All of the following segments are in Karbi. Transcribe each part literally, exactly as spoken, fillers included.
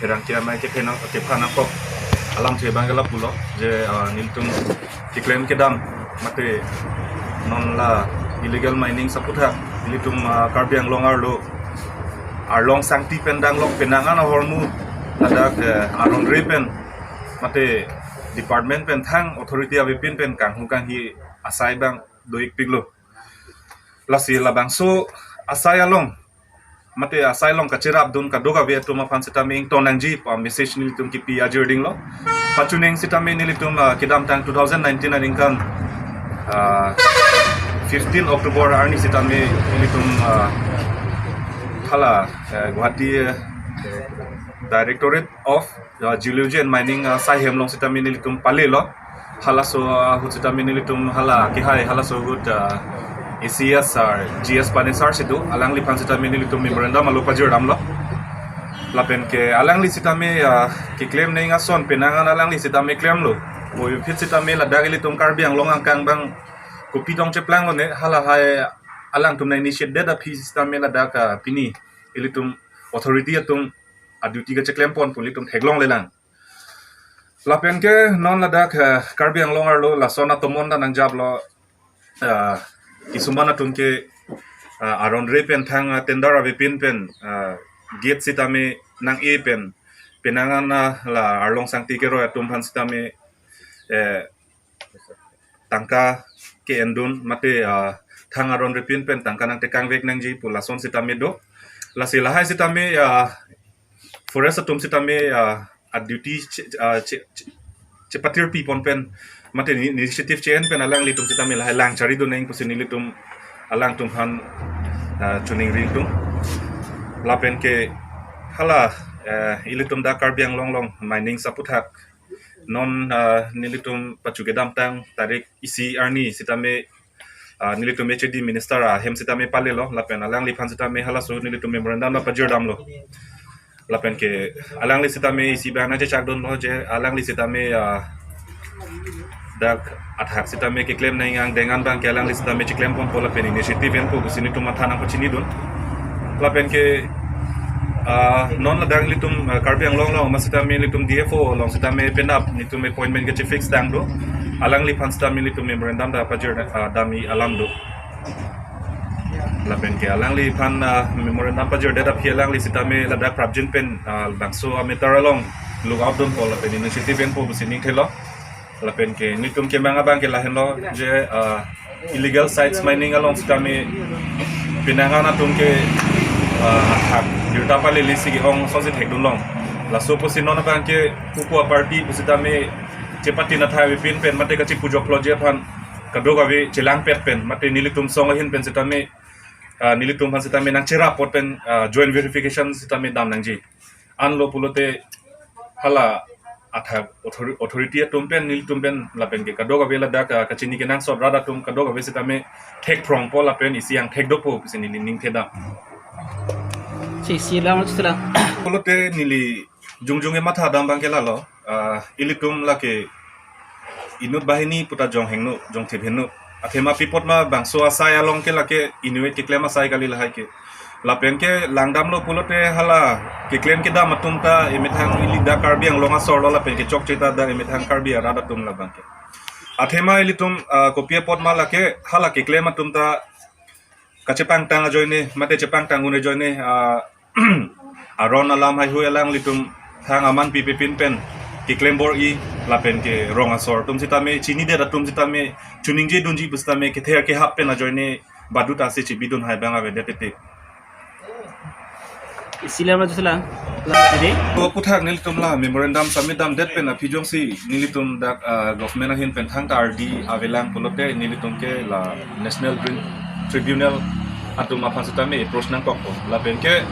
Pherangke amei kephenang kephanangkok alamthe abang ke lapulo je, ah, nelitum keklem kedam mate non la illegal mining aputhak nelitum, ah, Karbi Anglong arlo Arlong Sangti pen danglok penang an ahormu ladak, eh, aron-re pen mate department pen thang authority avepin pen kanghu kanghi asai abang do-ikpiklo. Lasi labangso asai along mate asai along kacherapdun kadokave atum aphan sitame ingtonnangji pu a-message nelitum kipi ajir dinglo. Pachuning sitame nelitum, ah, kedamtang two thousand nineteen aningkan, ah, fifteen October arni sitame nelitum, ah, hala, eh, Guwahati, eh, Directorate of, ah, Geology and Mining, ah, asai hem along sitame nelitum palelo. Halaso, ah, ahut sitame nelitum hala kehai halaso ahut, ah, A C S sir, G S Pane sir si do, alangliphan sitame nelitum memorandum alo pajirdamlo. Lapen ke alangli sitame, ah, keklem neng ason penang an alangli sitame klemlo. Puvoiphit sitame ladak ilitum Karbi Anglong angkang abang kopi tong cheplanglo ne, halahai alangtum nang-initiate det aphi sitame ladak, ah, pini ilitum authority atum a-duty kacheklempon pu ilitum theklonglelang. Lapen ke non ladak, eh, Karbi Anglong arlo lason atomon ta nangjaplo, eh, kisuman atum ke, eh, aron-re pen thang, eh, tender avepin pen, eh, gate sitame nang-e pen penang an, ah, la Arlong Sangti keroi atum aphan sitame, eh, tangka ke-endun mate, ah, thang aron-repin pen tangka nangtekangvek nangji pu lason sitame do. Lasi lahai sitame, ah, forest atum sitame, ah, a-duty che, ah, che, che, chepatirpipon pen mate ni, initiative che-en pen alanglitum sitame lahai lang charidun neng pusi nelitum alangtum aphan, ah, choningri tung. Lapen ke hala, eh, ilitum dak Karbi Anglong along mining aputhak non, ah, nelitum pachu kedamtang tarik isi arni sitame, ah, nelitum H A D minister ahem sitame palelo lapen alangliphan sitame halaso nelitum memorandum ta pajirdamlo. Lapen ke alangli sitame isi abang nangchechakdunlo je alangli sitame, ah, dak athak sitame keklem nang angdeng an abang ke alangli sitame cheklemponpo lapen initiative enpo pusi nelitum matha nangpachinidun. Lapen ke, ah, non ladak ilitum, ah, Karbi Anglong along ma sitame ilitum D F O along sitame penap nelitum appointment kechefix tang do. Alangliphan sitame ilitum memorandum ta pajir, ah, damji alam do. Lapen ke alangliphan, ah, memorandum pajirdet aphi alangli sitame ladak prapjin pen, ah, bangso a-matter along look out dunpo lapen initiative enpo pusi ningthelo. Lapen ke nelitum kemang abang ke lahenlo je, ah, illegal sites mining along sitame penang an atum ke, ah, athak birta palele si ke-ong asonsi thekdunlong. Laso pusi non abang ke kuku a-party pusitame chepati nathai avepin pen mate kachepujoklo je aphan kadokave chelangpet pen mate nelitum song ahin pen sitame, ah, nelitum aphan sitame nangcherap apot pen, ah, joint verification sitame dam nangji. Anlo pulote hala athak author-, authority atum pen nelitum pen lapen ke kadokave ladak, ah, kachini kenangsot rat atum kadokave sitame thekphrongpo lapen isi angthek dopo pusi neli ningthedam. Si, si lang, si lang. Pulote neli jongjong e mathadam abang ke lalo, ah, ilitum lake inut banghini puta jonghingno, jongthip hingno. Athema pi apot ma bangso asai along ke lake inut keklem asai kali lahai ke. Lapen ke langdamlo pulote hala keklem kedam atum ta emethang ili dak Karbi Anglong asor lo lapen ke chokche ta dak emethang Karbi arat atum labang ke. Athema ilitum, ah, kopi apot ma lake hala keklem atum ta kachepangtang ajoine, mate chepangtang un ajoine, ah, aron alam haihui alanglitum thang aman pipepin pen keklem bor-i lapen ke rong asor atum sitame chinidet atum sitame choningjedunji pusitame kether kehap pen ajoine badut asi chibidun hai abang avedet titi. Isi lang, maju silang. Lang, jadi. To aputhak nelitum la memorandum submit damdet pen aphi jongsi nelitum dak, ah, government ahin pen thangta ardi avelang pulote nelitum ke la National Green Tribunal atum aphan sitame approach nangkokpo. Lapen ke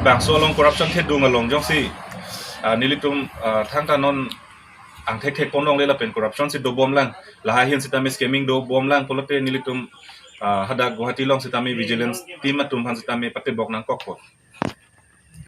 bangso along corruption thedung along jongsi, ah, nelitum, ah, thangta non angthekthek ponlongle lapen corruption si dobomlang. Lahai ahin sitame scamming dobomlang pulote nelitum, ah, hadak Guwahati along sitame vigilance team atum aphan sitame patebok nangkokpo.